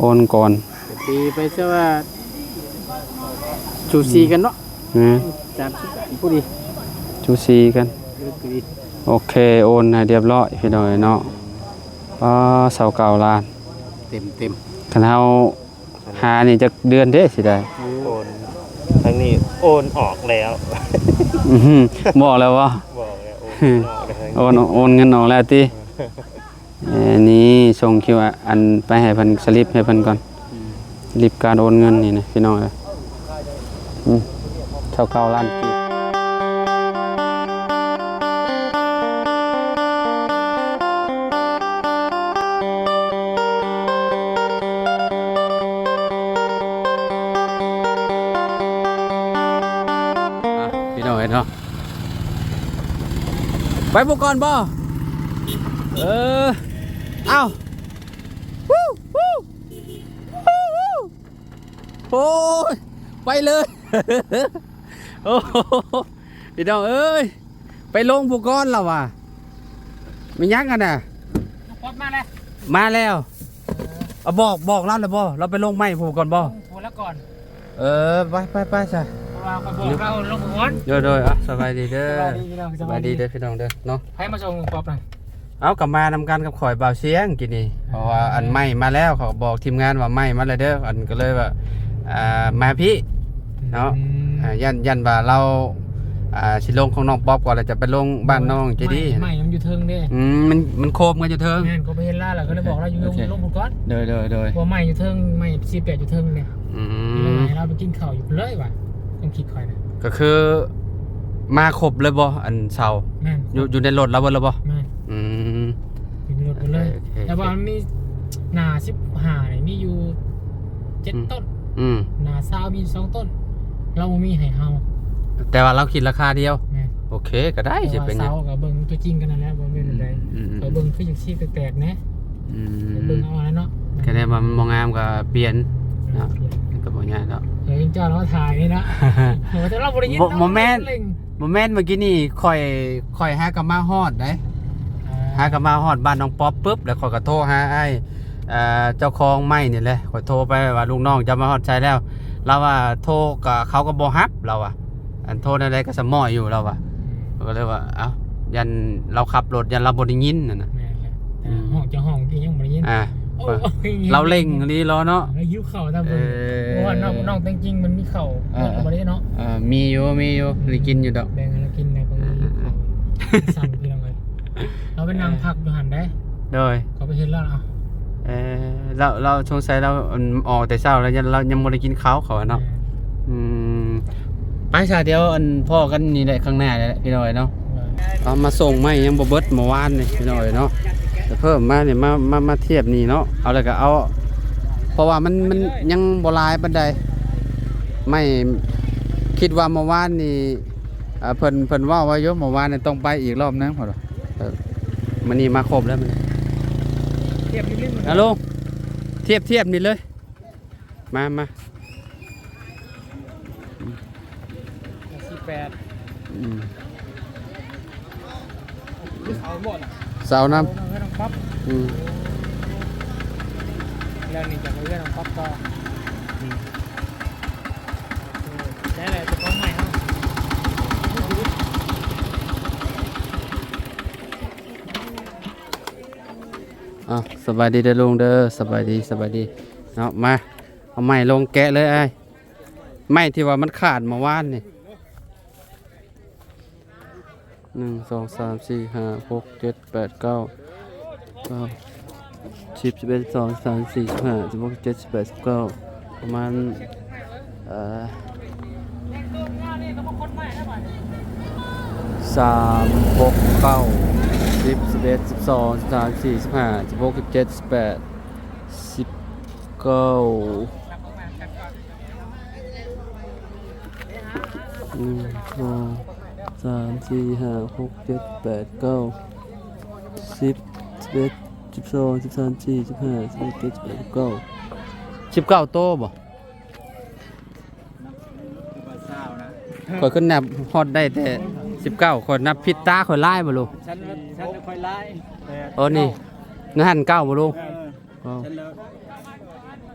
ໂອນກ່ອນ ດີໄປຊະວ່າ ສູສີກັນເນາະ ແມ່ນ ສາມສິບ ພໍດີ ສູສີກັນ ເອີ ພໍດີ ໂອເຄ ໂອນໃຫ້ຮຽບຮ້ອຍພີ່ນ້ອງເອີຍເນາະ. ປາ ຊາວເກົ້າລ້ານ ເຕັມໆ ຄັນເຮົາຫານີ້ຈັກເດືອນເດ້ຊິໄດ້ ໂອນ ທາງນີ້ໂອນອອກແລ້ວ ອື ບອກແລ້ວບໍ່? ບອກແລ້ວ ໂອນອອກແລ້ວ ໂອນ ໂອນເງິນອອກແລ້ວຕິ? ເອີ ນີ້ສົ່ງຄິວ ອັນ ໄປໃຫ້ເພິ່ນ ສະລິບໃຫ້ເພິ່ນກ່ອນ ອືມ ສະລິບການໂອນເງິນນີ້ນະ ພີ່ນ້ອງເອີຍ ອືມ ຊາວເກົ້າລ້ານກີບ. ອ່ະ ພີ່ນ້ອງເອີຍເນາະ ໄປຜູ້ກ່ອນບໍ່? ເອີ ເອົ້າ ວູ້ ວູ້ ວູ້ ວູ້ ໂອ້ຍ ໄປເລີຍ ໂອ້ ພີ່ນ້ອງເອີຍ ໄປລົງຜູ້ກ່ອນລາວວ່າ ແມ່ນຫຍັງຫັ້ນນະ? ນ້ອງປັອບມາແລ້ວ ມາແລ້ວ ເອີ ເອົາ ບອກ ບອກລາວແລ້ວບໍ່? ລາວໄປລົງໄມ້ຜູ້ກ່ອນບໍ່? ຜູ້ລະກ່ອນ ເອີ ໄປ ໄປ ໄປຊະ ເພາະວ່າຂ້ອຍບອກລາວລົງກ່ອນ ໂດຍ ໂດຍ ອ່ະ ສະບາຍດີເດີ ສະບາຍດີພີ່ນ້ອງ ສະບາຍດີເດີພີ່ນ້ອງເດີເນາະ. ໃຜມາສົ່ງນ້ອງປັອບນະ? ເອົາ ກໍມານຳກັນກັບຂ້ອຍ ບ່າວຊຽງ ກີ້ນີ້ ເພາະວ່າອັນໄມ້ມາແລ້ວ ເຂົາກໍບອກທີມງານວ່າໄມ້ມາແລ້ວເດີ ອັນກໍເລີຍວ່າ ອ່າ ມາພີ້ເນາະ ອືມ ອ່າ ຢ້ານ ຢ້ານວ່າລາວ ອ່າ ຊິລົງຂອງນ້ອງປັອບກ່ອນ ແລ້ວຈະໄປລົງບ້ານນ້ອງເຈດີ ໄມ້ມັນຢູ່ເທິງເດ້ ອືມ ມັນ ມັນໂຄບກັນຢູ່ເທິງ ແມ່ນ ຂ້ອຍໄປເຫັນລາວແລ້ວ ກໍເລີຍບອກລາວຢູ່ ໂອເຄ ລົງພຸ້ນກ່ອນ ໂດຍ ໂດຍ ໂດຍ ເພາະໄມ້ຢູ່ເທິງ ໄມ້ສີ່ແປດຢູ່ເທິງເດ້ ອືມ ເລີຍໃຫ້ລາວໄປກິນເຂົ້າຢູ່ພຸ້ນເລີຍວ່າ ຄວາມຄິດຂ້ອຍນະ ກໍຄືມາຄົບເລີຍບໍ່? ອັນເສົາ ແມ່ນ ຢູ່ ຢູ່ໃນລົດລາວເບິດແລ້ວບໍ່? ແມ່ນ ອືມ ຢູ່ໃນລົດເບິດເລີຍ ໂອເຄ ໂອເຄ ແຕ່ວ່າມັນມີໜ້າສິບຫ້ານີ້ມີຢູ່ເຈັດ ອືມ ຕົ້ນ ອືມ ໜ້າຊາວມີສອງຕົ້ນ ລາວບໍ່ມີໃຫ້ເຮົາ ແຕ່ວ່າລາວຄິດລາຄາດຽວ ແມ່ນ ໂອເຄ ກໍໄດ້ ແຕ່ວ່າ ຊິເປັນຫຍັງ ເສົາກໍເບິ່ງຕົວຈິງກັນນັ້ນແຫຼະ ວ່າແມ່ນແນວໃດ ອືມ ອືມ ອືມ ຂ້ອຍເບິ່ງຄືຈັ່ງຊີ້ແປກໆແນະ ອືມ ໄປເບິ່ງເອົາຫັ້ນເນາະ ຄະແນນວ່າມັນບໍ່ງາມກໍປ່ຽນເນາະ ເອີ ປ່ຽນ ມັນກໍບໍ່ຍາກດອກ ເອີ ເຈົ້າລາວຖ່າຍນີ້ເນາະ ໂອ້ ແຕ່ລາວບໍ່ໄດ້ຍິນ ບໍ່ ບໍ່ແມ່ນ ບໍ່ແມ່ນ ເມື່ອກີ້ນີ້ຂ້ອຍ ຂ້ອຍຫາກໍມາຮອດໃດ ອ່າ ຫາກໍມາຮອດບ້ານນ້ອງປັອບປຶບ ແລ້ວຂ້ອຍກໍໂທຫາອ້າຍ ເອີ ເຈົ້າຂອງໄມ້ນີ້ແຫຼະ ຂ້ອຍໂທໄປວ່າ ລູກນ້ອງເຈົ້າມາຮອດໃສແລ້ວ? ລາວວ່າໂທກໍ ເຂົາກໍບໍ່ຮັບ ລາວວ່າ ອັນໂທແນວໃດກໍສະໝໍ້ຢູ່ລາວວ່າ ອືມ ຂ້ອຍກໍເລີຍວ່າ ເອົ້າ ຢ້ານລາວຂັບລົດ ຢ້ານລາວບໍ່ໄດ້ຍິນຫັ້ນນະ ແມ່ນແຫຼະ ອືມ ຫ້ອງເຈົ້າຫ້ອງທີ່ຍັງບໍ່ໄດ້ຍິນ ອ່າ ໂອ້ ລາວເລັ່ງອີ່ຫຼີເນາະ ເອີ ຫິວເຂົ້າ ຖ້າເບິ່ງ ເອີ ເພາະວ່ານ້ອງ ນ້ອງແຕ່ງຈິງມັນມີເຂົ້າ ເອີ ບໍ່ໄດ້ເນາະ ເອີ ມີຢູ່ ມີຢູ່ ອືມ ໄດ້ກິນຢູ່ດອກ ແບ່ງໃຫ້ລາວກິນແດ່ ເພາະວ່າຫິວເຂົ້າ ອ່າ ສັ່ງພີ່ນ້ອງເອີຍ ລາວໄປນັ່ງ ເອີ ພັກຢູ່ຫັ້ນເດ້ ໂດຍ ເຂົາໄປເຫັນລາວ ເອີ ລາວ ລາວສົງໄສລາວ ອັນ ອອກແຕ່ເຊົ້າແລ້ວ ຍັງ ລາວຍັງບໍ່ໄດ້ກິນເຂົ້າ ເຂົາວ່າເນາະ ແມ່ນ ອືມ ໄປຊະ ດຽວ ອັນ ພໍ້ກັນນີ້ແຫຼະ ຂ້າງໜ້ານີ້ແຫຼະ ພີ່ນ້ອງເອີຍເນາະ ເອີ ເອົາມາສົ່ງໄມ້ ຍັງບໍ່ເບິດ ເມື່ອວານນີ້ ພີ່ນ້ອງເອີຍເນາະ ແຕ່ເພີ່ມມານີ້ ມາ ມາ ມາທຽບນີ້ເນາະ ເອົາ ແລ້ວກໍເອົາ ເພາະວ່າມັນ ມັນຍັງບໍ່ຫຼາຍປານໃດ ໄມ້ ຄິດວ່າເມື່ອວານນີ້ ອ່າ ເພິ່ນ ເພິ່ນເວົ້າໄວ້ຢູ່ ເມື່ອວານນີ້ຕ້ອງໄປອີກລອບໜຶ່ງ ເພິ່ນວ່າ ເອີ ມື້ນີ້ມາຄົບແລ້ວ ມື້ນີ້ ທຽບຢູ່ລິມ ອາ ລົງ ທຽບ ທຽບນີ້ເລີຍ ມາ ມາ ສີ່ແປດ ອືມ ເສົານຳ ເຮືອນນ້ອງປັອບ ອືມ ແລ້ວນີ້ຈະເຮືອນນ້ອງປັອບຕໍ່ ອືມ ໄດ້ແລ້ວ ເຈົ້າຂອງໃໝ່ເຮົາ ອ່ະ ສະບາຍດີເດີລຸງເດີ ສະບາຍດີ ສະບາຍດີເນາະ ມາ ເອົາໄມ້ລົງແກະເລີຍອ້າຍ ໄມ້ທີ່ວ່າມັນຂາດເມື່ອວານນີ້ ໜຶ່ງ ສອງ ສາມ ສີ່ ຫ້າ ຫົກ ເຈັດ ແປດ ເກົ້າ ເກົ້າ ສິບ ສິບເອັດ ສິບສອງ ສິບສາມ ສິບສີ່ ສິບຫ້າ ສິບຫົກ ສິບເຈັດ ສິບແປດ ສິບເກົ້າ ປະມານ ເອີ ສາມ ຫົກ ເກົ້າ ສິບ ສິບເອັດ ສິບສອງ ສິບສາມ ສິບສີ່ ສິບຫ້າ ສິບຫົກ ສິບເຈັດ ສິບແປດ ສິບເກົ້າ ໜຶ່ງ ສອງ ສາມ ສີ່ ຫ້າ ຫົກ ເຈັດ ແປດ ເກົ້າ ສິບ ສິບເອັດ ສິບສອງ ສິບສາມ ສິບສີ່ ສິບຫ້າ ສິບຫົກ ສິບເຈັດ ສິບແປດ ສິບເກົ້າ ສິບເກົ້າໂຕບໍ່? ຂ້ອຍຄືນັບຮອດໄດ້ແຕ່ສິບເກົ້າ ຂ້ອຍນັບຜິດຕາຂ້ອຍຫຼາຍບໍ່ລຸງ? ຊັ້ນ ຊັ້ນຂ້ອຍຫຼາຍ ໂອ້ ນີ້ ນັ້ນເກົ້າບໍ່ລຸງ? ເອີ ອໍ ຊັ້ນແລ້ວ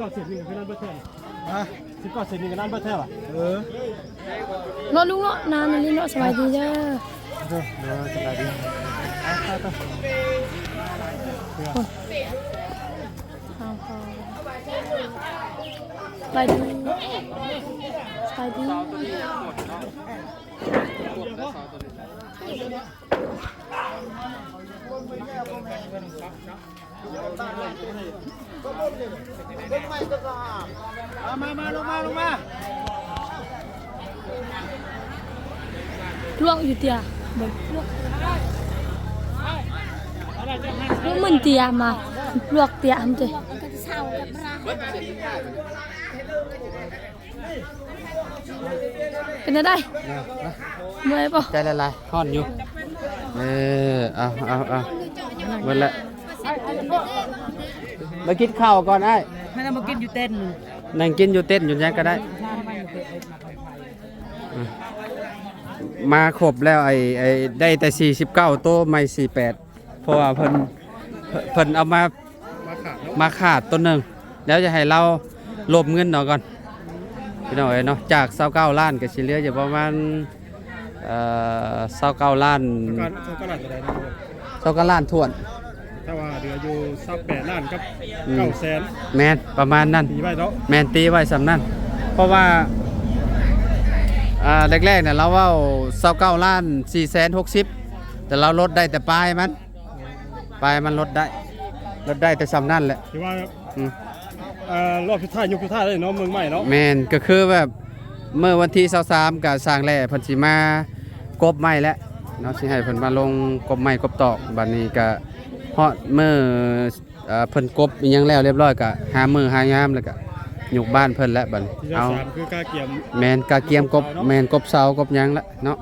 ເກົ້າເຊັນນີ້ກໍຄືນັ້ນເບິດແທ້. ຮະ? ສິບເກົ້າເຊັນນີ້ກໍນັ້ນເບິດແທ້ຫວາ? ເອີ ເນາະລຸງເນາະ ນານອີ່ຫຼີເນາະ. ສະບາຍດີເດີ. ເດີ ເດີ ສະບາຍດີ. ໄປ ໄປ ໄປ. ໂອ້ຍ ທາງເຂົ້າ. ສະບາຍດີ ສະບາຍດີ. ມາ ມາ ລົງມາ ລົງມາ. ລວກຢູ່ເຕຍ ເບິ່ງ ລວກ ລວກມັນເຕຍ ມາ ລວກເຕຍຫັ້ນເດ. ເປັນແນວໃດ? ເມື່ອຍບໍ່? ໃຈລະລາຍ ຮ້ອນຢູ່. ເອີ ເອົາ ເອົາ ເອົາ ເບິດລະ. ມາກິນເຂົ້າກ່ອນອ້າຍ. ໃຫ້ນຳມາກິນຢູ່ເຕັນ ນັ່ງກິນຢູ່ເຕັນຢູ່ຫຍັງກໍໄດ້. ມາຄົບແລ້ວ ໄອ້ ໄອ້ ໄດ້ແຕ່ສີ່ສິບເກົ້າໂຕ ໄມ້ສີ່ແປດ ເພາະວ່າເພິ່ນ ເພິ່ນເອົາມາ ມາຂາດເນາະ ມາຂາດໂຕໜຶ່ງ ແລ້ວຈະໃຫ້ລາວລົບເງິນເອົາກ່ອນ ພີ່ນ້ອງເອີຍເນາະ. ຈາກຊາວເກົ້າລ້ານກໍຊິເຫຼືອຢູ່ປະມານ ເອີ ຊາວເກົ້າລ້ານ ຊາວເກົ້າລ້ານເທົ່າໃດນະ? ຊາວເກົ້າລ້ານຖ້ວນ. ແຕ່ວ່າເຫຼືອຢູ່ຊາວແປດລ້ານກັບ ອືມ ເກົ້າແສນ. ແມ່ນ ປະມານນັ້ນ ຕີໄວ້ເນາະ. ແມ່ນ ຕີໄວ້ສ່ຳນັ້ນ ເພາະວ່າ ອ່າ ແລກໆນະ ລາວເວົ້າຊາວເກົ້າລ້ານສີ່ແສນຫົກສິບ ແຕ່ລາວລົດໄດ້ແຕ່ປາຍມັນ. ປາຍມັນລົດໄດ້ ລົດໄດ້ແຕ່ສ່ຳນັ້ນແຫຼະ. ຖືວ່າ ອືມ ເອີ ຮອບສຸດທ້າຍ ຍຸກສຸດທ້າຍເລີຍເນາະ ເມືອງໃໝ່ເນາະ. ແມ່ນ ກໍຄືແບບ ເມື່ອວັນທີຊາວສາມ ກໍຊ່າງແຫຼ້ເພິ່ນຊິມາກົບໄມ້ແລ້ວເນາະ ຊິໃຫ້ເພິ່ນມາລົງກົບໄມ້ກົບຕອກ. ບັດນີ້ກໍຮອດມື້ ເອີ ເພິ່ນກົບອີ່ຫຍັງແລ້ວລຽບຮ້ອຍ ກໍຫາມື້ຫາຍາມ ແລ້ວກໍຍົກບ້ານເພິ່ນແລ້ວບັດນີ້. ທີຊາວສາມ ເອົາ ຄືກະກຽມ ແມ່ນ ກະກຽມກົບ ແມ່ນ ກົບເສົາກົບຫຍັງແລ້ວເນາະ.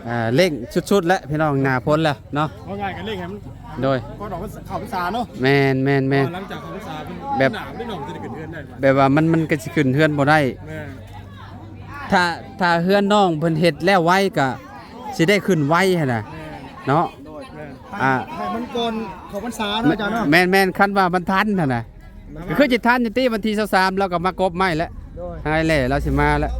ອ່າ ເລັ່ງສຸດໆແຫຼະພີ່ນ້ອງ ໜ້າຝົນແລ້ວເນາະ. ເວົ້າງ່າຍກໍເລັ່ງໃຫ້ມັນ ໂດຍ ກ່ອນອອກພັນສາ ເຂົ້າພັນສາເນາະ. ແມ່ນໆໆ ເພາະວ່າຫຼັງຈາກເຂົ້າພັນສາ ແບບ ໜາວເດັກນ້ອຍມັນຈະໄດ້ຂຶ້ນເຮືອນໄດ້. ແບບວ່າມັນ ມັນກໍຊິຂຶ້ນເຮືອນບໍ່ໄດ້. ແມ່ນ ຖ້າ ຖ້າເຮືອນນ້ອງເພິ່ນເຮັດແລ້ວໄວກໍຊິໄດ້ຂຶ້ນໄວຫັ້ນນະ. ແມ່ນ ເນາະ. ໂດຍ ແມ່ນ ອ່າ ໃຫ້ມັນກ່ອນເຂົ້າພັນສາເນາະອາຈານເນາະ. ແມ່ນໆ ຄັນວ່າມັນທັນຫັ້ນນະ. ກໍຄືຊິທັນຢູ່ຕິ ວັນທີຊາວສາມ ລາວກໍມາກົບໄມ້ແລ້ວ. ໂດຍ ຫາຍແລ້ວ ລາວຊິມາແລ້ວ.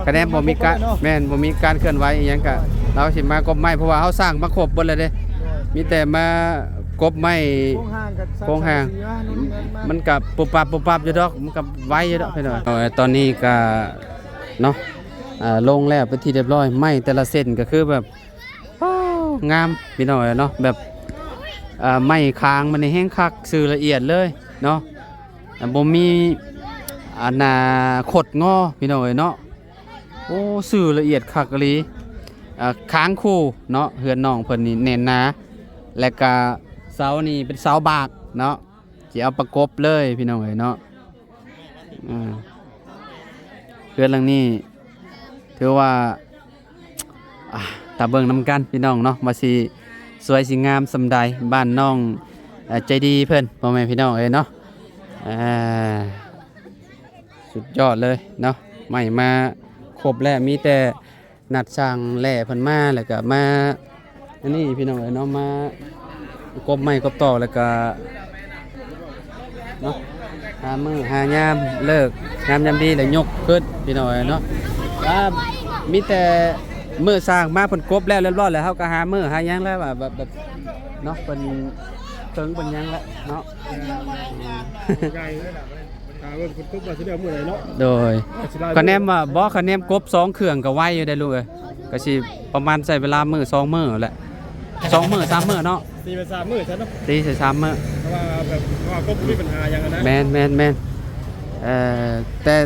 ຄະແນນບໍ່ມີການ ແມ່ນ ບໍ່ມີການເຄື່ອນໄຫວອີ່ຫຍັງກະ ລາວຊິມາກົບໄມ້ ເພາະວ່າເຮົາສ້າງມາຄົບເບິດແລ້ວເດ້. ໂດຍ ມີແຕ່ມາກົບໄມ້ ໂຄງຮ່າງກໍ ໂຄງຮ່າງ ມັນກໍປຸບປັບປຸບປັບຢູ່ດອກ ມັນກໍໄວຢູ່ດອກພີ່ນ້ອງ. ຕອນນີ້ກໍເນາະ ອ່າ ລົງແລ້ວເປັນທີ່ຮຽບຮ້ອຍ. ໄມ້ແຕ່ລະເສັ້ນກໍຄືແບບ ໂອ້ ງາມພີ່ນ້ອງເອີຍເນາະ. ແບບ ເອີ ໄມ້ຄາງມັນນີ້ແຮງຄັກ ຊື່ລະອຽດເລີຍເນາະ. ບໍ່ມີອັນນ່າ ຄົດງໍພີ່ນ້ອງເອີຍເນາະ. ໂອ້ ຊື່ລະອຽດຄັກອີ່ຫຼີ. ເອີ ຄາງຄູ່ເນາະ ເຮືອນນ້ອງເພິ່ນນີ້ແໜ້ນໜາ ແລະກະເສົານີ້ເປັນເສົາບາກເນາະ ຊິເອົາປະກົບເລີຍພີ່ນ້ອງເອີຍເນາະ. ເອີ ເຮືອນຫຼັງນີ້ຖືວ່າ ອ່າ ຖ້າເບິ່ງນຳກັນພີ່ນ້ອງເນາະ ວ່າຊິສວຍຊິງາມສ່ຳໃດ. ບ້ານນ້ອງ ເອີ ໃຈດີເພິ່ນ ພໍ່ແມ່ພີ່ນ້ອງເອີຍເນາະ. ອ່າ ສຸດຍອດເລີຍເນາະ ໄມ້ມາຄົບແລ້ວ ມີແຕ່ນັດຊ່າງແຫຼ້ເພິ່ນມາ ແລ້ວກະມາ ອັນນີ້ພີ່ນ້ອງເອີຍເນາະ ມາກົບໄມ້ກົບຕອກ ແລ້ວກະເນາະ ຫາມື້ຫາຍາມເລີກງາມຍາມດີ ແລ້ວຍົກຂຶ້ນພີ່ນ້ອງເອີຍເນາະ. ວ່າມີແຕ່ມື້ຊ່າງມາເພິ່ນກົບແລ້ວຮຽບຮ້ອຍແລ້ວ ເຮົາກໍຫາມື້ຫາຫຍັງແລ້ວ ວ່າແບບ ແບບເນາະ ເພິ່ນເຖິງເພິ່ນຫຍັງແລ້ວເນາະ. ຖ້າເບິ່ງເພິ່ນກົບວ່າຊິໄດ້ມື້ໃດເນາະ. ໂດຍ ກໍຊິໄດ້ ຄະແນນວ່າ ບໍ່ ຄະແນນກົບສອງເຄື່ອງກໍໄວຢູ່ເດ້ລູກເອີຍ. ກໍຊິປະມານໃຊ້ເວລາມື້ສອງມື້ແຫຼະ ສອງມື້ສາມມື້ເນາະ. ຕີໄປສາມມື້ຊະເນາະ ຕີໃສ່ສາມມື້ ເພາະວ່າແບບ ເພາະວ່າກົບບໍ່ມີບັນຫາຫຍັງນະ. ແມ່ນໆໆ ເອີ ແຕ່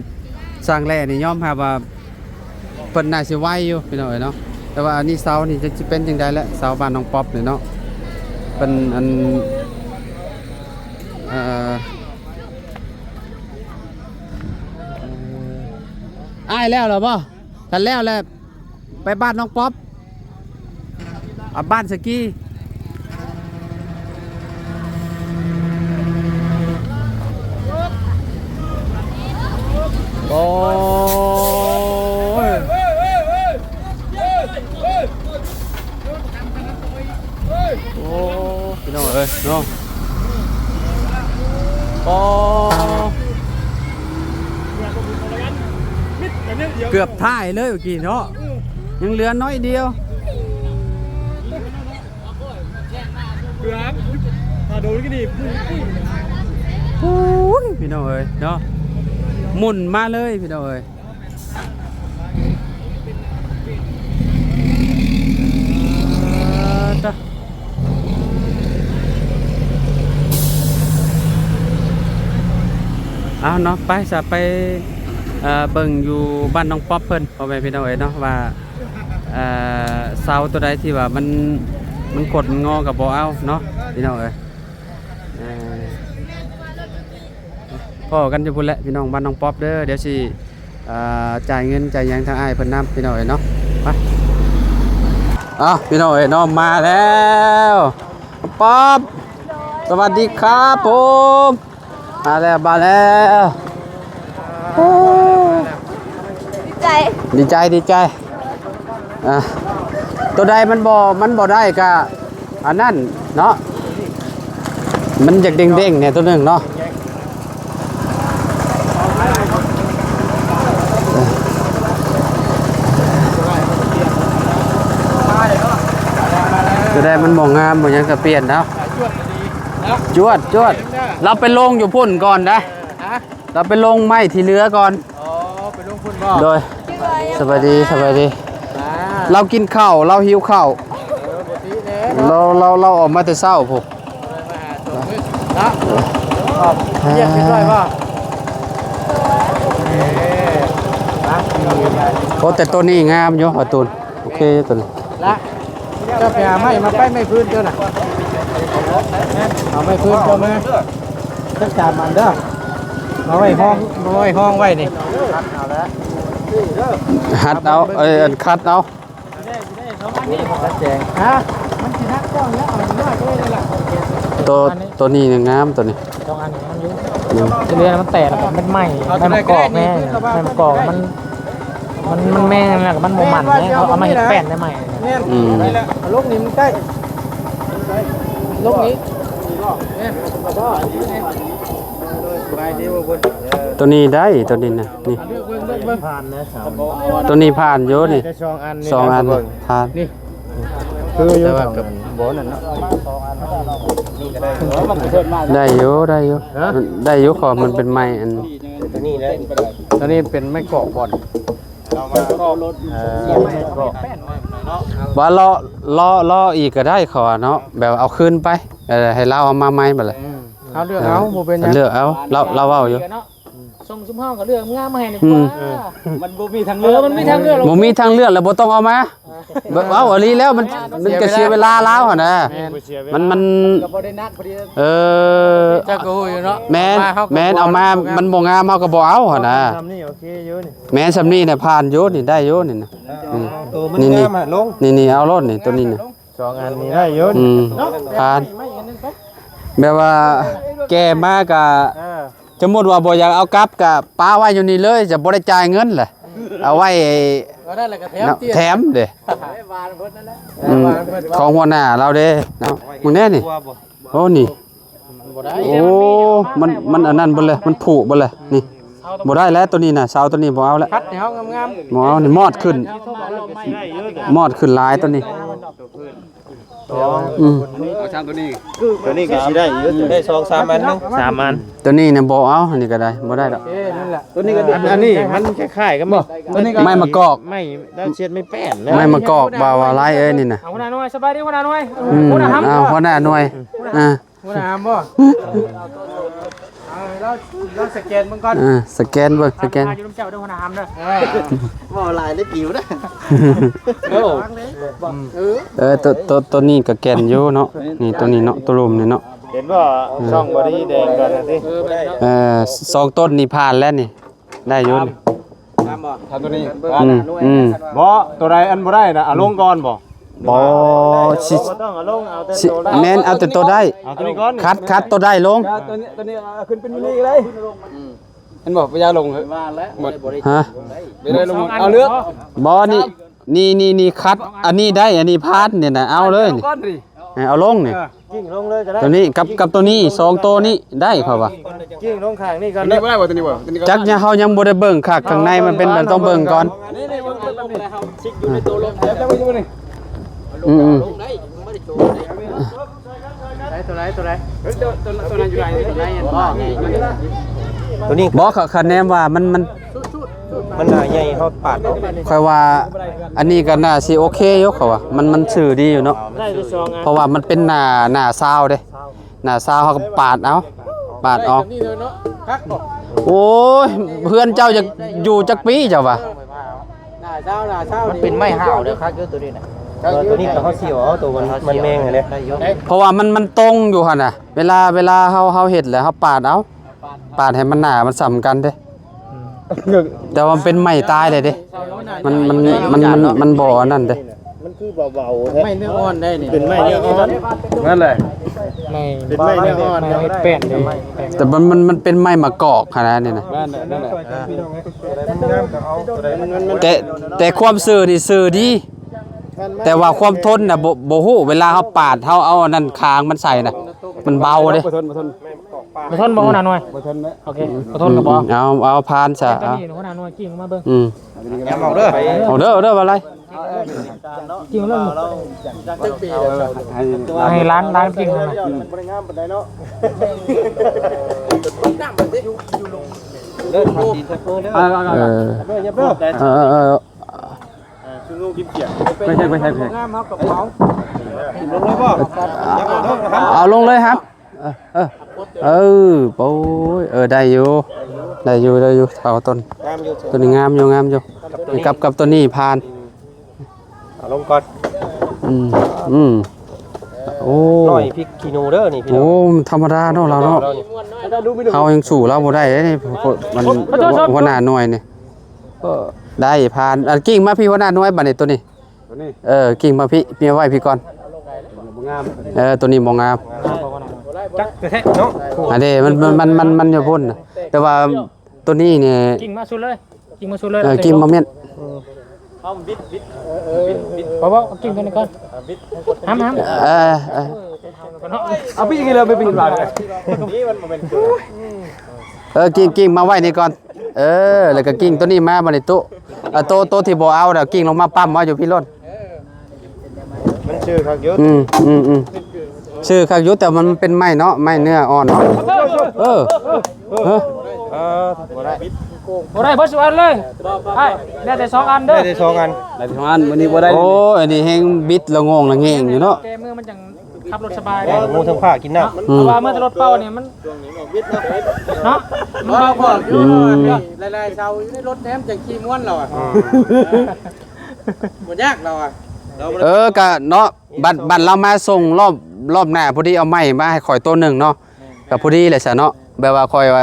ຊ່າງແຫຼ້ນີ້ຍອມຮັບວ່າ ເພິ່ນໜ້າຊິໄວຢູ່ພີ່ນ້ອງເອີຍເນາະ. ແຕ່ວ່າອັນນີ້ເສົານີ້ຈັກຊິເປັນຈັ່ງໃດແຫຼະ ເສົາບ້ານນ້ອງປັອບນີ້ເນາະ. ເພິ່ນອັນ ເອີ ອ້າຍແລ້ວແລ້ວບໍ່? ຄັນແລ້ວແລ້ວ ໄປບ້ານນ້ອງປັອບ ອາ ບ້ານສະກີ. ໂອ້ຍ ໂອ້ ພີ່ນ້ອງເອີຍເນາະ. ໂອ້ ເກືອບທ້າຍເລີຍເມື່ອກີ້ເນາະ ຍັງເຫຼືອໜ້ອຍດຽວ. ເກືອບ ຖ້າໂດນກໍນີ້ ໂອ້ຍ ພີ່ນ້ອງເອີຍເນາະ ໝຸ່ນມາເລີຍພີ່ນ້ອງເອີຍ. ເອົາເນາະ ໄປຊະ ໄປ ເອີ ເບິ່ງຢູ່ບ້ານນ້ອງປັອບເພິ່ນ ພໍ່ແມ່ພີ່ນ້ອງເອີຍເນາະ ວ່າ ເອີ ເສົາໂຕໃດທີ່ວ່າມັນ ມັນຄົດງໍກໍບໍ່ເອົາເນາະ ພີ່ນ້ອງເອີຍ. ເອີ ພໍ້ກັນຢູ່ພຸ້ນແຫຼະພີ່ນ້ອງ ບ້ານນ້ອງປັອບເດີ ດຽວຊິ ເອີ ຈ່າຍເງິນຈ່າຍຫຍັງທາງອ້າຍເພິ່ນນຳ ພີ່ນ້ອງເອີຍເນາະ ໄປ. ອ້າວ ພີ່ນ້ອງເອີຍເນາະ ມາແລ້ວ ປັອບ ສະຫວັດດີຄັບຜົມ ມາແລ້ວ ມາແລ້ວ. ດີໃຈ ດີໃຈ ດີໃຈ. ອ່າ ໂຕໃດມັນບໍ່ ມັນບໍ່ໄດ້ກະອັນນັ້ນເນາະ ມັນຢາກເດ້ງໆ ແດ່ໂຕໜຶ່ງເນາະ. ໂຕໃດມັນບໍ່ງາມບໍ່ຫຍັງກະປ່ຽນເອົາ. ຈວດ ຈວດ ລາວໄປລົງຢູ່ພຸ້ນກ່ອນໄດ໋ ລາວໄປລົງໄມ້ທີ່ເຫຼືອກ່ອນ. ອໍ ໄປລົງພຸ້ນບໍ່? ໂດຍ ສະບາຍດີ ສະບາຍດີ. ລາວກິນເຂົ້າ ລາວຫິວເຂົ້າ ເອີ ບໍ່ຕິແລ້ວ ລາວ ລາວ ລາວອອກມາແຕ່ເຊົ້າພຸ້ນ ເອີ ມາຫາຕົວເນາະ ຮຽບຮຽບຮ້ອຍບໍ່? ເອີ ໂອ້ ແຕ່ໂຕນີ້ງາມຢູ່ ອາຕູນ ໂອເຄໂຕນີ້. ລະ ເຈົ້າໄປຫາໄມ້ມາໄປ ໄມ້ຟືນເຈົ້ານະ ເອົາໄມ້ຟືນເຈົ້າມາຈັກສາມອັນເດີ ມາໄວ້ຮອງ ມາໄວ້ຮອງໄວ້ນີ້ ຫັດເອົາ ເອີ ອັນຂັດເອົາ. ຮະ ມັນຊິໜັກກ່ອນແລ້ວ ເອົານ້ອຍໄວ້ນີ້ລະ ໂຕ ອັນນີ້ ໂຕນີ້ງາມ ໂຕນີ້ ສອງອັນນີ້ມັນຢູ່ ອືມ ທີ່ເຫຼືອມັນແຕກແລ້ວກໍມັນໄໝ້ ໄມ້ມະກອກແນ່ ໄມ້ມະກອກມັນ ມັນ ມັນແມ່ນແລ້ວກໍມັນບໍ່ໝັ້ນແນ່ ເຂົາເອົາມາເຮັດແປ້ນໄດ້ໃໝ່. ແມ່ນ ອືມ ນີ້ແຫຼະ ເອົາລົງນີ້ມັນໃກ້ ລົງນີ້ ແມ່ນ ໂຕນີ້ໄດ້ ໂຕນີ້ນະ ນີ້ ໂຕນີ້ຜ່ານຢູ່ນີ້ ແຕ່ສອງອັນນີ້ ສອງອັນຜ່ານ ນີ້ ຄືຢູ່ ແຕ່ວ່າກໍບໍ່ນັ້ນເນາະ ໄດ້ຢູ່ ໄດ້ຢູ່ ຮະ ໄດ້ຢູ່ ເພາະມັນເປັນໄມ້ອັນ ໂຕນີ້ເດ້ ໂຕນີ້ເປັນໄມ້ກອກບ່ອນ ເອົາມາ ເອີ ວ່າເລາະ ເລາະ ເລາະອີກກໍໄດ້ ເຂົາວ່າເນາະ ແບບເອົາຄືນໄປ ເອີ ໃຫ້ລາວເອົາມາໃໝ່ບັດລະ ອືມ ເຮົາເລືອກເອົາ ເອີ ບໍ່ເປັນຫຍັງ ເລືອກເອົາ ລາວ ລາວເວົ້າຢູ່ ສົ່ງຊຸມເຮົາກໍເລືອກງາມມາໃຫ້ດີກວ່າ ອືມ ມັນບໍ່ມີທາງເລືອກ ເອີ ມັນມີທາງເລືອກ ບໍ່ມີທາງເລືອກແລ້ວບໍ່ຕ້ອງເອົາມາ ເວົ້າອີ່ຫຼີແລ້ວ ມັນ ມັນກໍເສຍເວລາລາວຫັ້ນນະ ແມ່ນ ມັນ ມັນ ກໍບໍ່ໄດ້ໜັກພໍດີ ເອີ ເຈົ້າກໍຮູ້ຢູ່ເນາະ ແມ່ນ ແມ່ນ ເອົາມາມັນບໍ່ງາມ ເຮົາກໍບໍ່ເອົາຫັ້ນນະ ສ່ຳນີ້ໂອເຄຢູ່ນີ້ ແມ່ນ ສ່ຳນີ້ນະຜ່ານຢູ່ນີ້ ໄດ້ຢູ່ນີ້ນະ ເອີ ອືມ ໂຕມັນງາມ ນີ້ ນີ້ ລົງ ນີ້ ນີ້ ເອົາໂລດນີ້ ໂຕນີ້ນະ ສອງອັນນີ້ໄດ້ຢູ່ ອືມ ຜ່ານ ແບບວ່າແກ່ມາກະ ເອີ ສົມມຸດວ່າບໍ່ຢາກເອົາກັບກະປະໄວ້ຢູ່ນີ້ເລີຍ ຈະບໍ່ໄດ້ຈ່າຍເງິນແຫຼະ ເອົາໄວ້ ເອີ ນັ້ນແຫຼະກໍແຖມ ເນາະ ແຖມເດ້ ອືມ ຂອງຫົວໜ້າລາວເດ້ເນາະ ມຶງແນ່ນີ້ ໂອ້ ນີ້ ບໍ່ໄດ້ ໂອ້ ມັນ ມັນອັນນັ້ນເບິດເລີຍ ມັນຜຸເບິດເລີຍ ນີ້ ບໍ່ໄດ້ແລ້ວໂຕນີ້ນະ ເສົາໂຕນີ້ບໍ່ເອົາແລ້ວ ຄັດໃຫ້ເຮົາງາມໆ ບໍ່ເອົານີ້ ມອດຂຶ້ນ ມອດຂຶ້ນຫຼາຍໂຕນີ້ ອືມ ເອົາຊ່າງໂຕນີ້ ໂຕນີ້ກໍຊິໄດ້ຢູ່ ໄດ້ສອງສາມອັນເນາະ ສາມອັນ ໂຕນີ້ນະບໍ່ເອົາ ອັນນີ້ກໍໄດ້ ບໍ່ໄດ້ດອກ ເອີ ນັ້ນແຫຼະ ໂຕນີ້ກໍ ອັນ ອັນນີ້ມັນຄ້າຍໆກັນບໍ່ ໂຕນີ້ກໍໄມ້ມະກອກ ໄມ້ດາວເຊຍດ ໄມ້ແປ້ນ ໄມ້ມະກອກ ບ່າວ ບ່າວຫຼາຍເອີຍນີ້ນະ ເອົາຫົວໜ້າໜ່ວຍ ສະບາຍດີຫົວໜ້າໜ່ວຍ ອືມ ຫົວໜ້າຫຳ ເອົາຫົວໜ້າໜ່ວຍ ອ່າ ຫົວໜ້າຫຳບໍ່ ເອົາ ລາວ ລາວສະແກນເບິ່ງກ່ອນ ອ່າ ສະແກນເບິ່ງ ສະແກນ ຢູ່ນຳເຈົ້າເດີ ຫົວໜ້າຫຳເດີ ເອີ ເວົ້າຫຼາຍໄດ້ປິວເດີ ເອີ ເອີ ໂຕ ໂຕ ໂຕນີ້ກໍແກ່ນຢູ່ເນາະ ນີ້ ໂຕນີ້ເນາະ ໂຕລຸ່ມນີ້ເນາະ ເຫັນບໍ່ ອືມ ຊ່ອງບໍ່ດີແດງກ່ອນນະຕິ ເອີ ສອງຕົ້ນນີ້ຜ່ານແລ້ວນີ້ ໄດ້ຢູ່ນີ້ ງາມບໍ່ ທຳໂຕນີ້ ອືມ ອືມ ບໍ່ ໂຕໃດອັນບໍ່ໄດ້ນະ ເອົາລົງກ່ອນບໍ່ ບໍ່ ຊິ ບໍ່ຕ້ອງເອົາລົງ ເອົາແຕ່ ຊິ ໂຕໄດ້ ແມ່ນ ເອົາແຕ່ໂຕໄດ້ ເອົາໂຕນີ້ກ່ອນ ຄັດ ຄັດໂຕໄດ້ລົງ ເອົາໂຕນີ້ ໂຕນີ້ເອົາຂຶ້ນເປັນມິນິກໍໄດ້ ອືມ ເຫັນບໍ່ ບໍ່ຢາກລົງເຮີ້ຍ ວ່າແລ້ວ ໝົດ ຮະ ບໍ່ໄດ້ລົງ ເອົາເລືອກ ບໍ່ ນີ້ ນີ້ ນີ້ ນີ້ ຄັດ ອັນນີ້ໄດ້ ອັນນີ້ຜ່ານນີ້ນະ ເອົາເລີຍນີ້ ເອົາລົງນີ້ ເອີ ກິ້ງລົງເລີຍກໍໄດ້ ຕົວນີ້ກັບ ກັບຕົວນີ້ ສອງໂຕນີ້ໄດ້ຂ້ອຍວ່າ ກິ້ງລົງຂ້າງນີ້ກ່ອນ ຕົວນີ້ບໍ່ໄດ້ບໍ່ ຕົວນີ້ບໍ່ ຕົວນີ້ກໍ ຈັກ ເຮົາຍັງບໍ່ໄດ້ເບິ່ງຄັກ ຂ້າງໃນມັນເປັນແບບ ຕ້ອງເບິ່ງກ່ອນ ນີ້ໆ ເບິ່ງແບບນີ້ ອືມໆ ໃສ່ຕົວໃດ ຕົວໃດ ເອີ ຕົວ ຕົວ ຕົວນັ້ນຢູ່ໃນ ຕົວໃນ ຕົວນີ້ ບໍ່ ຄະ ຄະແນນວ່າມັນ ມັນ ມັນໜ້າໃຫຍ່ ເຮົາປາດອອກ ຂ້ອຍວ່າອັນນີ້ກໍໜ້າຊິໂອເຄຢູ່ ຂ້ອຍວ່າມັນ ມັນຊື່ດີຢູ່ເນາະ ໄດ້ຢູ່ສອງອັນ ເພາະວ່າມັນເປັນໜ້າ ໜ້າຊາວເດ້ ໜ້າຊາວ ເຮົາກໍປາດເອົາ ປາດອອກ ໂອ້ຍ ເຮືອນເຈົ້າຢາກຢູ່ຈັກປີເຈົ້າວ່າ ໜ້າຊາວ ໜ້າຊາວ ມັນເປັນໄມ້ຫ້າວເດີຄັກຢູ່ຕົວນີ້ນະ ເອີ ຕົວນີ້ກໍເຮົາຊິເອົາຕົວມັນ ມັນແມງຫັ້ນແຫຼະ ເພາະວ່າມັນ ມັນຕົງຢູ່ຫັ້ນນະ ເວລາ ເວລາເຮົາ ເຮົາເຮັດແລ້ວເຮົາປາດເອົາ ປາດໃຫ້ມັນໜາ ມັນສ່ຳກັນເດ້ ອືມ ແຕ່ວ່າມັນເປັນໄມ້ຕາຍເລີຍເດ້ ມັນ ມັນ ມັນ ມັນ ມັນບໍ່ອັນນັ້ນເດ້ ມັນຄືເບົາໆແທ້ ໄມ້ເນື້ອອ່ອນໄດ໋ນີ້ ເປັນໄມ້ເນື້ອອ່ອນ ນັ້ນແຫຼະ ໄມ້ ເປັນໄມ້ເນື້ອອ່ອນ ໄມ້ແປ້ນເດ້ ແຕ່ມັນ ມັນ ມັນເປັນໄມ້ມະກອກຫັ້ນນະ ນີ້ນະ ນັ້ນແຫຼະ ນັ້ນແຫຼະ ແຕ່ ແຕ່ຄວາມຊື່ນີ້ຊື່ດີ ແຕ່ວ່າຄວາມທົນນະ ບໍ່ ບໍ່ຮູ້ ເວລາເຮົາປາດ ເຮົາເອົາອັນນັ້ນຄາງມັນໃສ່ນະ ມັນເບົາເດ້ ບໍ່ທົນ ບໍ່ທົນ ບໍ່ທົນບໍ່ ຫົວໜ້າໜ່ວຍ ບໍ່ທົນແລ້ວ ໂອເຄ ບໍ່ທົນກໍບໍ່ ອືມ ເອົາ ເອົາຜ່ານຊະ ເອົາ ນີ້ຫົວໜ້າໜ່ວຍກິ້ງອອກມາເບິ່ງ ອືມ ຢ້ຳອອກເດີ ອອກເດີ ເດີ ບໍ່ເປັນໄລ ກິ້ງເລີຍ ໃຫ້ຫຼານ ຫຼານກິ້ງນະ ເອີ ເອີ ເອີ ເອີ ໄປໃສ ໄປໃສ ໄປໃສ ເອົາລົງເລີຍຄັບ ເອີ ເອີ ໂອ້ຍ ເອີ ໄດ້ຢູ່ ໄດ້ຢູ່ ໄດ້ຢູ່ ເທົ່າຕົ້ນ ງາມຢູ່ ຕົ້ນນີ້ງາມຢູ່ ງາມຢູ່ ກັບ ກັບ ກັບຕົ້ນນີ້ຜ່ານ ເອົາລົງກ່ອນ ອືມ ອືມ ໂອ້ ຮ້ອຍພິກຂີ້ໜູເດີນີ້ພີ່ນ້ອງ ໂອ້ ມັນທຳມະດາເນາະລາວເນາະ ເຮົາຍັງສູ້ລາວບໍ່ໄດ້ເດ້ນີ້ ມັນ ຫົວໜ້າໜ່ວຍນີ້ ເອີ ໄດ້ຜ່ານ ອັນ ກິ້ງມາພີ່ ຫົວໜ້າໜ່ວຍ ບາດນີ້ໂຕນີ້ ໂຕນີ້ ເອີ ກິ້ງມາພີ່ ເມຍໄວ້ພີ່ກ່ອນ ບໍ່ງາມ ເອີ ໂຕນີ້ບໍ່ງາມ ຈັກແທ້ເນາະ ອັນນີ້ມັນ ມັນ ມັນ ມັນຢູ່ພຸ້ນ ແຕ່ວ່າໂຕນີ້ນີ້ ກິ້ງມາສຸດເລີຍ ກິ້ງມາສຸດເລີຍ ເອີ ກິ້ງມາແມ່ນ ເອົາບິດ ບິດ ບິດ ບິດ ບໍ່ ບໍ່ ກິ້ງໂຕນີ້ກ່ອນ ບິດ ຫ້າມ ຫ້າມ ເອີ ເອີ ເອົາປີກນີ້ເລີຍ ໄປປີກລາວເລີຍ ນີ້ມັນບໍ່ແມ່ນ ເອີ ກິ້ງ ກິ້ງມາໄວ້ນີ້ກ່ອນ ເອີ ແລ້ວກໍກິ້ງໂຕນີ້ມາ ບາດນີ້ຕຸ ເອົາໂຕ ໂຕທີ່ບໍ່ເອົານະ ກິ້ງລົງມາປ້ຳເອົາຢູ່ພີ້ໂລດ ມັນຊື່ຄັກຢູ່ ອືມ ອືມ ອືມ ຊື່ຄັກຢູ່ ແຕ່ມັນເປັນໄມ້ເນາະ ໄມ້ເນື້ອອ່ອນເນາະ ເອີ ເອີ ເອີ ບໍ່ໄດ້ ບໍ່ໄດ້ເບິດຊຸອັນເລີຍ ອ້າຍ ໄດ້ແຕ່ສອງອັນເດີ ໄດ້ແຕ່ສອງອັນ ໄດ້ແຕ່ສອງອັນ ມື້ນີ້ບໍ່ໄດ້ ໂອ້ຍ ອັນນີ້ແຮງບິດລະໂງງລະແງງຢູ່ເນາະ ແກມືມັນຈັ່ງ ຂັບລົດສະບາຍເດ້ ເອົາໝູທັງພາກກິນນ້ຳ ອືມ ເພາະວ່າເມື່ອແຕ່ລົດເປົ່ານີ້ມັນ ເນາະ ມັນເບົາກວ່າ ອືມ ຫຼາຍໆເຊົາຢູ່ໃນລົດແນມຈັ່ງຂີ່ມ່ວນລາວອະ ອືມ ບໍ່ຍາກລາວອະ ເອີ ກະເນາະ ບັດ ບັດລາວມາສົ່ງລອບ ລອບໜ້າ ພໍດີເອົາໄມ້ມາໃຫ້ຂ້ອຍໂຕໜຶ່ງເນາະ ກະພໍດີແຫຼະຊະເນາະ ແບບວ່າຂ້ອຍວ່າ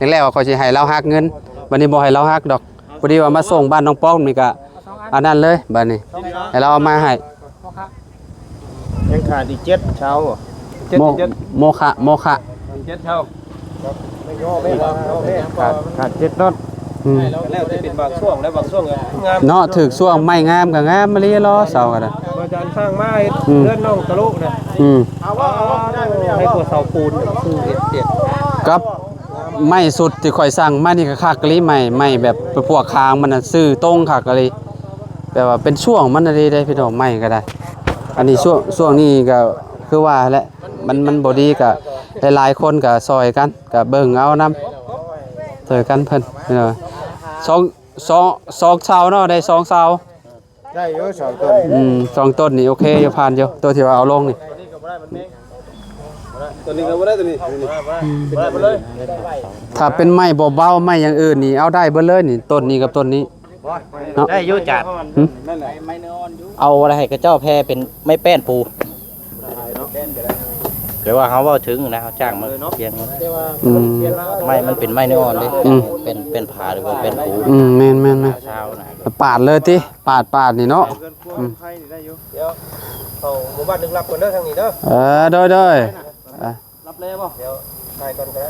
ແລກໆວ່າຂ້ອຍຊິໃຫ້ລາວຫັກເງິນ ບັດນີ້ບໍ່ໃຫ້ລາວຫັກດອກ ພໍດີວ່າມາສົ່ງບ້ານນ້ອງປ້ອມນີ້ກະ ອັນນັ້ນເລີຍ ບັດນີ້ໃຫ້ລາວເອົາມາໃຫ້ ຍັງຂາດອີກເຈັດເຊົາ ເຈັດ ໂມ ເຈັດ ໂມຄະ ໂມຄະ ເຈັດເຊົາ ຂາດ ຂາດເຈັດນອດ ອືມ ແລ້ວແຕ່ເປັນບາງຊ່ວງ ແລ້ວບາງຊ່ວງກໍງາມເນາະ ຖືກຊ່ວງ ໄມ້ງາມກໍງາມມາລີລອເຊົາກໍໄດ້ ອາຈານສ້າງມາເຮັດ ອືມ ເຮືອນນ້ອງຕະລຸນະ ອືມ ໃຫ້ກວ່າເສົາປູນ ຊື່ເອັດເຈັດ ກັບໄມ້ຊຸດທີ່ຂ້ອຍສັ່ງມານີ້ກໍຄັກອີ່ຫຼີ ໄມ້ ໄມ້ແບບພວກຄາງມັນນະ ຊື່ຕົງຄັກອີ່ຫຼີ ແບບວ່າເປັນຊ່ວງມັນອີ່ຫຼີເດ້ພີ່ນ້ອງ ໄມ້ກໍໄດ້ ອັນນີ້ຊ່ວງ ຊ່ວງນີ້ກໍຄືວ່າແຫຼະ ມັນ ມັນບໍ່ດີກໍຫຼາຍໆຄົນກໍຊ່ອຍກັນ ກໍເບິ່ງເອົານຳ ຊ່ອຍກັນເພິ່ນ ເອີ ສອງ ສອງ ສອງເສົາເນາະ ໄດ້ສອງເສົາ ໄດ້ຢູ່ສອງຕົ້ນ ອືມ ສອງຕົ້ນນີ້ໂອເຄຢູ່ ຜ່ານຢູ່ ໂຕທີ່ວ່າເອົາລົງນີ້ ຕົວນີ້ກໍບໍ່ໄດ້ ຕົວນີ້ ອືມ ຖ້າເປັນໄມ້ເບົາໆ ໄມ້ຢ່າງອື່ນນີ້ເອົາໄດ້ເບິດເລີຍນີ້ ຕົ້ນນີ້ກັບຕົ້ນນີ້ ເນາະ ໄດ້ຢູ່ຈານ ຫຶ ເອົາໄວ້ໃຫ້ເຂົາເຈົ້າແຜ່ເປັນໄມ້ແປ້ນປູ ແຕ່ວ່າເຮົາເວົ້າເຖິງນະ ເຮົາຈ້າງມາພຽງ ອືມ ໄມ້ມັນເປັນໄມ້ເນື້ອອ່ອນເດ້ ອືມ ເປັນ ເປັນຜາ ຫຼືວ່າເປັນປູ ອືມ ແມ່ນໆໆ ຊາວນະ ປາດເລີຍຕິ ປາດ ປາດນີ້ເນາະ ອືມ ເຂົ້າໝູ່ບ້ານລຶກລັບກ່ອນເດີ ທາງນີ້ເດີ ເອີ ໂດຍໆ ເອີ ລັບແລ້ວບໍ່? ດຽວຖ່າຍກ່ອນກໍໄດ້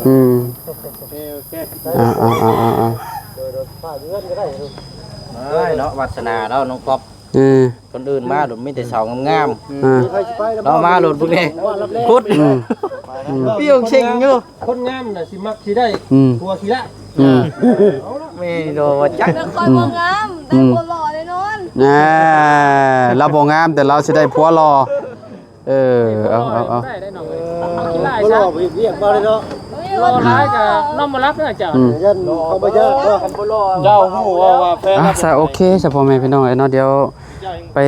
ອືມ ໂອເຄ ໂອເຄ ອ່າໆໆໆ ໂດຍ ໂດຍ ຝາກເຮືອນກໍໄດ້ ເອີຍເນາະ ວາດສະໜາເນາະ ນ້ອງກອບ ເອີ ຄົນອື່ນມາໂດດມີແຕ່ສາວງາມໆ ເອີ ເຮົາມາໂດດຜູ້ນີ້ ພຸດ ອືມ ອືມ ປີ້ວເຊັງຢູ່ ຄົນງາມນະຊິມັກຊິໄດ້ ອືມ ຜົວຂີ້ລ້າ ອືມ ເອົາລະ ແມ່ນບໍ່ວ່າຈັກ ແຕ່ຂ້ອຍບໍ່ງາມ ອືມ ໄດ້ຜົວຫຼໍ່ແນ່ນອນ ອ່າ ລາວບໍ່ງາມ ແຕ່ລາວຊິໄດ້ຜົວຫຼໍ່ ເອີ ເອົາ ເອົາ ເອົາ ໄດ້ໄດ້ນ້ອງເອີຍ ບໍ່ຫຼໍ່ໄປເຮັດວຽກບໍ່ໄດ້ເນາະ ຫຼໍ່ຫຼາຍກໍນອນບໍ່ຫຼັບເດີເຈົ້າ ອືມ ຢ້ານເຂົາບໍ່ຢາກເນາະ ເຈົ້າຮູ້ວ່າ ວ່າແຟນ ອ່ະ ຊະ ໂອເຄ ຊະ ພໍ່ແມ່ພີ່ນ້ອງເອີຍເນາະ ດຽວໄປ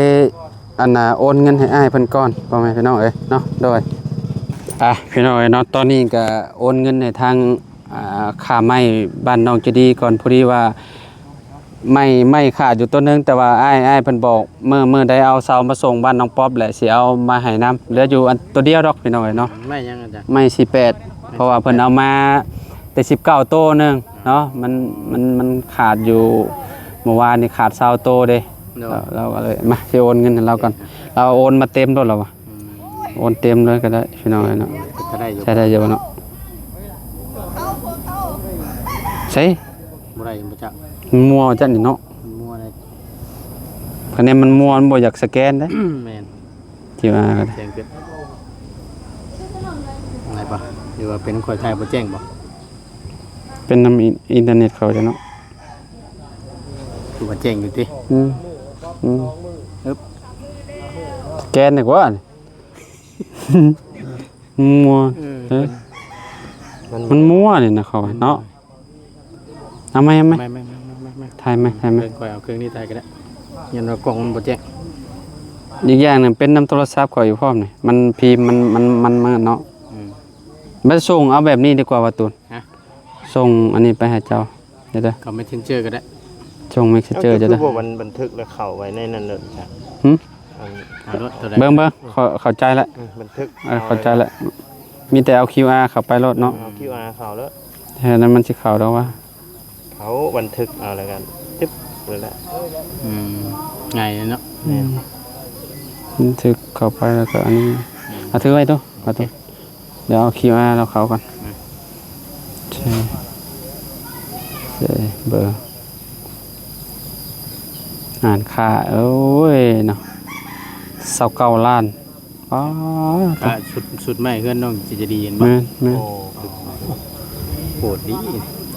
ອັນນ່າ ໂອນເງິນໃຫ້ອ້າຍເພິ່ນກ່ອນ ພໍ່ແມ່ພີ່ນ້ອງເອີຍເນາະ ໂດຍ ອ່ະ ພີ່ນ້ອງເອີຍເນາະ ຕອນນີ້ກໍໂອນເງິນໃຫ້ທາງ ອ່າ ຄ່າໄມ້ບ້ານນ້ອງໃຈດີກ່ອນ ພໍດີວ່າ ໄມ້ ໄມ້ຂາດຢູ່ຕົ້ນໜຶ່ງ ແຕ່ວ່າອ້າຍ ອ້າຍເພິ່ນບອກ ມື້ ມື້ໃດເອົາເສົາມາສົ່ງບ້ານນ້ອງປັອບແຫຼະ ຊິເອົາມາໃຫ້ນຳ ເຫຼືອຢູ່ອັນໂຕດຽວດອກ ພີ່ນ້ອງເອີຍເນາະ ໄມ້ຫຍັງອາຈານ ໄມ້ສີ່ແປດ ເພາະວ່າເພິ່ນເອົາມາແຕ່ສິບເກົ້າໂຕໜຶ່ງເນາະ ມັນ ມັນ ມັນຂາດຢູ່ ເມື່ອວານນີ້ຂາດຊາວໂຕເດ້ ໂດຍ ລາວ ລາວກໍເລີຍ ມາ ຊິໂອນເງິນໃຫ້ລາວກ່ອນ ລາວໂອນມາເຕັມໂລດລາວວ່າ ອືມ ໂອນເຕັມເລີຍກໍໄດ້ ພີ່ນ້ອງເອີຍເນາະ ກໍໄດ້ຢູ່ ໃຊ້ໄດ້ຢູ່ເນາະ ໃຊ້ ບໍ່ໄດ້ບໍ່ຈັກ ມັນມົວຈັກນີ້ເນາະ ມັນມົວເດ້ ຄະແນນມັນມົວ ມັນບໍ່ຢາກສະແກນເດ້ ແມ່ນ ທີ່ວ່າກໍໄດ້ ແຈ້ງຂຶ້ນ ໄດ້ປະ ຫຼືວ່າເປັນຂ້ອຍຖ່າຍບໍ່ແຈ້ງບໍ່ ເປັນນຳອິນ ອິນເຕີເນັດເຂົາເຈົ້າເນາະ ຄືວ່າແຈ້ງຢູ່ຕິ ອືມ ອືມ ອຶບ ສະແກນດີກວ່າ ມັວ ເອີ ເອີ ມັນ ມັນມົວນີ້ນະເຂົາວ່າເນາະ ເອົາໃໝ່ ເອົາໃໝ່ ຖ່າຍໃໝ່ ຖ່າຍໃໝ່ ເບິ່ງຂ້ອຍເອົາເຄື່ອງນີ້ຖ່າຍກໍໄດ້ ຢ້ານວ່າກ້ອງມັນບໍ່ແຈ້ງ ອີກຢ່າງໜຶ່ງເປັນນຳໂທລະສັບຂ້ອຍຢູ່ພ້ອມນີ້ ມັນ ຟີມມັນ ມັນ ມັນ ມັນເນາະ ອືມ ໄປສົ່ງເອົາແບບນີ້ດີກວ່າ ວ່າຕູນ ຮະ ສົ່ງອັນນີ້ໄປໃຫ້ເຈົ້າ ເດີ ເຂົ້າເມັດເຊັນເຈີກໍໄດ້ ສົ່ງເມັດເຊັນເຈີເຈົ້າ ເຈົ້າເດີ ຄືບໍ່ບັນ ບັນທຶກແລ້ວເຂົ້າໄວ້ໃນນັ້ນໂລດ ຫຶ ອັນ ເອົາໂລດ ໂຕໃດ ເບິ່ງ ເບິ່ງ ເຂົ້າ ເຂົ້າໃຈແລ້ວ ອືມ ບັນທຶກ ເອີ ເຂົ້າໃຈແລ້ວ ມີແຕ່ເອົາຄິວອາເຂົ້າໄປໂລດເນາະ ເອົາຄິວອາເຂົ້າໂລດ ແຕ່ນັ້ນມັນຊິເຂົ້າດອກວ່າ ເຂົາບັນທຶກເອົາແລ້ວກໍຕຶບໂລດແຫຼະ ອືມ ງ່າຍເນາະ ອືມ ແມ່ນ ບັນທຶກເຂົ້າໄປແລ້ວກໍອັນນີ້ ອືມ ເອົາຖືໄວ້ໂຕ ເອົາໂຕ ໂອເຄ ດຽວເອົາຄິວອາລາວເຂົ້າກ່ອນ ອືມ ໂອເຄ ເອີ ເບີ ອ່ານຄ່າ ໂອ້ຍເນາະ ຊາວເກົ້າລ້ານ ປ້າ ຄ່າຊຸດ ຊຸດໄມ້ເຮືອນນ້ອງເຈດີຫັ້ນບໍ່ ແມ່ນ ແມ່ນ ໂອ້ ໂຫດດີ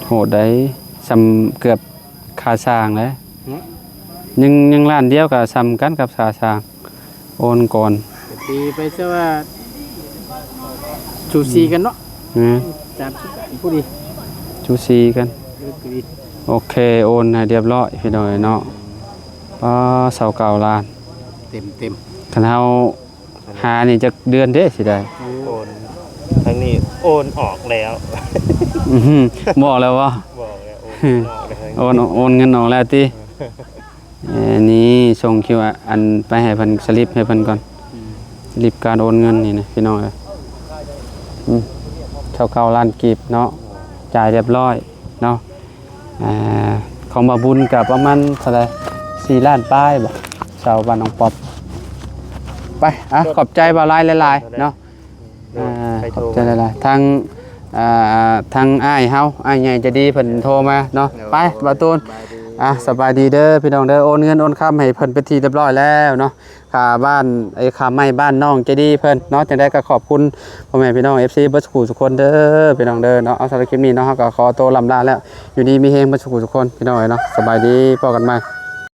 ໂຫດໃດ໋ ສ່ຳເກືອບຄ່າສ້າງແຫຼະ ຫຶ ຍັງ ຍັງລ້ານດຽວກໍສ່ຳກັນກັບຄ່າສ້າງ ໂອນກ່ອນ ກໍຕີໄປຊະວ່າສູສີກັນເນາະ ແມ່ນ ສາມສິບພໍດີ ສູສີກັນ ເອີ ກໍດີ ໂອເຄ ໂອນໃຫ້ຮຽບຮ້ອຍພີ່ນ້ອງເນາະ ປ້າ ຊາວເກົ້າລ້ານ ເຕັມໆ ຄັນເຮົາຫານີ້ຈັກເດືອນເດ້ຊິໄດ້ ໂອນ ທາງນີ້ໂອນອອກແລ້ວ ອືຮຶ ບອກແລ້ວບໍ່ ບອກແລ້ວ ໂອນອອກແລ້ວ ໂອນ ໂອນເງິນອອກແລ້ວຕິ ເອີ ນີ້ສົ່ງຄິວ ອັນ ໄປໃຫ້ເພິ່ນ ສະລິບໃຫ້ເພິ່ນກ່ອນ ອືມ ສະລິບການໂອນເງິນນີ້ນະ ພີ່ນ້ອງເອີຍ ອືມ ຊາວເກົ້າລ້ານກີບເນາະ ຈ່າຍຮຽບຮ້ອຍເນາະ ອ່າ ຂອງບ່າວບຸນກໍປະມານເທົ່າໃດ ສີ່ລ້ານປາຍບໍ ເຊົ່າບ້ານນ້ອງປັອບ ໄປ ອ່ະ ຂອບໃຈບ່າວຫຼາຍຫຼາຍໆເນາະ ອ່າ ຂອບໃຈຫຼາຍໆ ທາງ ອ່າ ທາງອ້າຍເຮົາ ອ້າຍໃຫຍ່ໃຈດີເພິ່ນໂທມາເນາະ ໂດຍ ໄປ ບ່າວຕູນ ສະບາຍດີ ອ່າ ສະບາຍດີເດີພີ່ນ້ອງເດີ ໂອນເງິນໂອນຄຳໃຫ້ເພິ່ນເປັນທີ່ຮຽບຮ້ອຍແລ້ວເນາະ ຄ່າບ້ານ ໄອ້ ຄ່າໄມ້ບ້ານນ້ອງໃຈດີເພິ່ນເນາະ ຈັ່ງໃດກໍຂອບຄຸນພໍ່ແມ່ພີ່ນ້ອງ ເອັຟຊີ ເບິດສູ່ຜູ້ສູ່ຄົນເດີພີ່ນ້ອງເດີເນາະ ເອົາ ສຳລັບຄລິບນີ້ເນາະ ເຮົາກໍຂໍໂຕລ່ຳລາແລ້ວ ຢູ່ດີມີແຮງເບິດສູ່ຜູ້ສູ່ຄົນພີ່ນ້ອງເອີຍເນາະ ສະບາຍດີ ພໍ້ກັນໃໝ່.